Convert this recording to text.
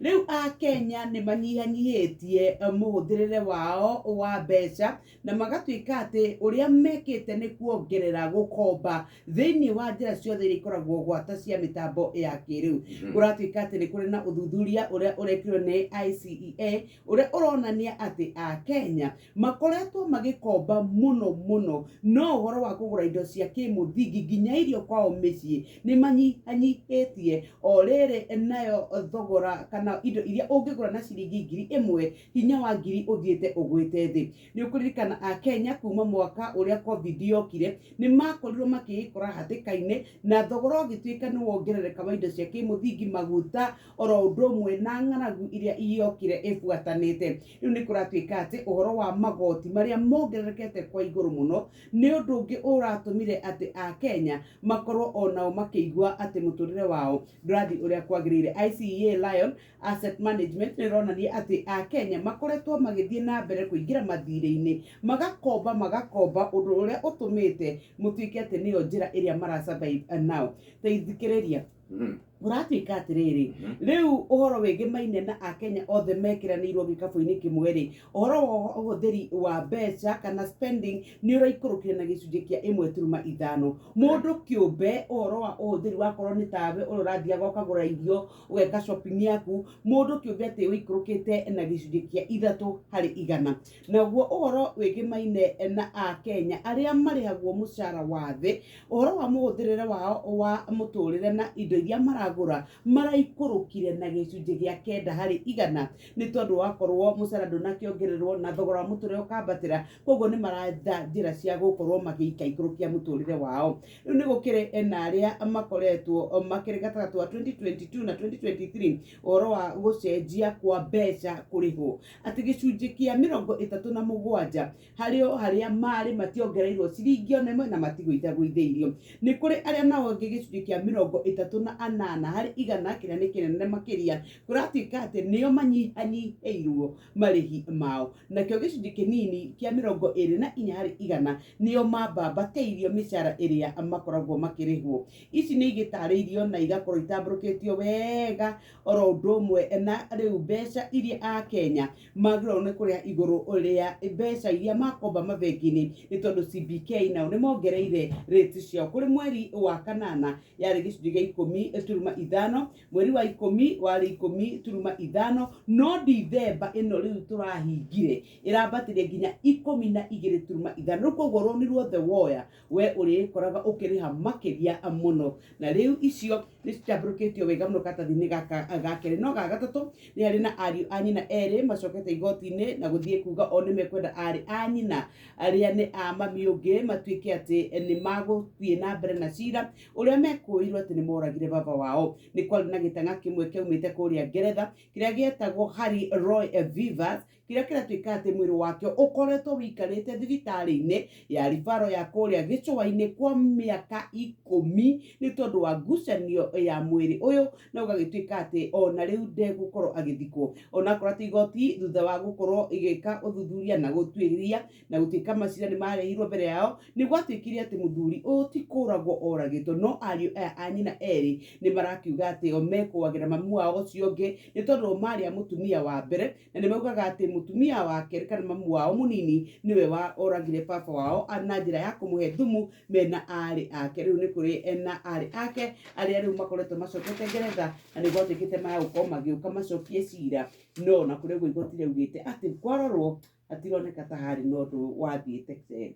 Rĩu Akenya nĩ manyihanyihĩtie mũhũthĩrĩre wao wa mbeca na magatuĩka atĩ ũrĩa mekĩte nĩ kuongerera gũkomba thĩinĩ wa njĩra ciothe iria ikoragwo gwata cia mĩtambo ya kĩrĩu. Kũratuĩka atĩ nĩ kũrĩ na ũthuthuria ũrĩa ũrekirwo nĩ ICEA ũrĩa ũronania atĩ Akenya makoretwo magĩkomba mũno mũno, no ũhoro wa kũgũra indo cia kĩmũthingi nginya irio kwao mĩciĩ nĩ manyihanyihĩtie. O rĩrĩ nayo thogora kana indo iria ũngĩgũra na ciringi 1000, hinya wa ngiri ũthiĩte ũgwĩte thĩ. Nĩ ũkũririkana Akenya kuma mwaka ũrĩa Covid yokire nĩ makorirwo makĩĩkora hatĩka-inĩ na thogora ũgĩtuĩka nĩ wongerereka wa indo cia kĩmũthingi, maguta oro ũndũ ũmwe na ng'aragu iria yokire ĩbuatanĩte. Rĩu nĩ kũratuĩka atĩ ũhoro wa magoti marĩa mongererekete kwa igũrũ mũno nĩ ũndũ ũngĩ ũratũmire atĩ Akenya makorwo onao makĩigua atĩ mũtũrĩre wao ndũrathiĩ ũrĩa kwagĩrĩire. ICEA Lion Asset Management nĩ ĩronania atĩ Akenya makoretwo magĩthiĩ na mbere kũingĩra mathirĩ-inĩ, magakomba magakomba, ũndũ ũrĩa ũtũmĩte mũtuĩke atĩ nĩyo njĩra ĩrĩa mara survive nao. Ta ithikĩrĩria, kũratuĩka atĩrĩrĩ, rĩu ũhoro wĩgĩmaine na Akenya othe mekĩranĩirwo gĩkabũ-inĩ kĩmwe rĩ, ũhoro wa ũhũthĩri wa mbeca kana spending nĩ ũraikũrũkire na gĩcunjĩ kĩa 1.5. Mũndũ kĩũmbe, ũhoro wa ũhũthĩri wakorwo nĩ tawe ũrĩa ũrathiaga ũkagũra irio, ũgeka shopping yaku, mũndũ kĩũmbe atĩ ũikũrũkĩte na gĩcunjĩ kĩa 3%. Naguo ũhoro wĩgĩmaine na Akenya arĩa marĩhagwo mũcara wa thĩ, ũhoro wa mũhũthĩrĩre wao wa mũtũrĩre na indo iria maragũra maraikũrũkire na gĩcunjĩ gĩa 9%, nĩ tondũ wakorwo mũcara ndũnakĩongererwo na thogora wa mũtũrĩre ũkambatĩra, koguo nĩ maretha njĩra cia gũkorwo magĩikaikũrũkia mũtũrĩre wao. Rĩu nĩ gũkĩrĩ na arĩa makoretwo makĩrĩ gatagatĩ wa 2022 na 2023, ũhoro wa gũcenjia kwa mbeca kũrĩhwo atĩ gĩcunjĩ kĩa 37 harĩ o harĩa marĩ mationgereirwo ciringi ona ĩmwe na matigũithagũithĩirio. Nĩ kũrĩ arĩa nao angĩ gĩcunjĩ kĩa 38%, kĩrĩa nĩ kĩnene makĩria, kũratuĩka atĩ nĩo manyihanyihĩirwo marĩhi mao. Nakĩo gĩcunjĩ kĩnini kĩa 24% nĩo mambambatĩirio mĩcara ĩrĩa makoragwo makĩrĩhwo. Ici nĩ igĩtarĩirio na igakorwo itambũrũkĩtio wega oro ũndũ ũmwe na rĩu mbeca iria Akenya magĩrĩirwo nĩ kũrĩha igũrũ rĩa mbeca iria makomba mabengi-inĩ, nĩ tondũ CBK nao nĩ mongereire rate ciao. Kũrĩ mweri wa kanana yarĩ gĩcunjĩ gĩa 10.5, mweri wa 10 warĩ 10.5, no Dithemba ĩno rĩu tũrahingire ĩrambatĩrie nginya 12.5. Rĩu koguo rũni ruothe woya we ũrĩkoraga ũkĩrĩha makĩria mũno, na rĩu icio nĩ citambũrũkĩtio wega mũno karatathi-inĩ gaka ga kerĩ. No ga gatatũ nĩ harĩ na ariũ a nyina erĩ macokete igoti-inĩ na gũthiĩ kuga o nĩ mekwenda arĩ a nyina arĩa nĩ a mami ũngĩ matuĩke atĩ nĩ magũthiĩ na mbere na cira ũrĩa mekũĩirwo atĩ nĩ moragire baba wao. Nĩ kwarĩ na gĩtang'a kĩmwe kĩaumĩte kũrĩa Ngeretha kĩrĩa gĩetagwo Harry Roy Vivas, kĩrĩa kĩratuĩka atĩ mwĩrĩ wakĩo ũkoretwo wĩikarĩte thibitarĩ-inĩ ya ribaro ya kũrĩa gĩcũa-inĩ kwa mĩaka 10 nĩ tondũ wa ngucanio ya mwĩrĩ ũyũ, na ũgagĩtuĩka atĩ ona rĩu ndegũkorwo agĩthikwo. Onakorwo atĩ igoti thutha wa gũkorwo ĩgĩka ũthuthuria na gũtuĩria na gũtuĩka macira nĩ marehirwo mbere yao, nĩ gwatuĩkire atĩ mũthuri ũyũ ti kũragwo oragĩtwo, no ariũ aya a nyina erĩ nĩ marakiuga atĩ o mekũagĩra mamu wao ũcio ũngĩ nĩ tondũ marĩ a mũtumia wa mbere, na nĩ maugaga atĩ mũtumia wa kerĩ kana mamu wao mũnini nĩwe wa oragire baba wao na njĩra ya kũmũhe thumu mena arĩ ake. Rĩu nĩ kũrĩ na arĩ ake arĩa rĩu makoretwo macokete Ngeretha na nĩ gwatuĩkĩte maya gũkorwo magĩũka macokie cira, no na kũrĩ ũguo igoti rĩaugĩte atĩ kwarorwo hatironeka ta harĩ na ũndũ wathiĩte.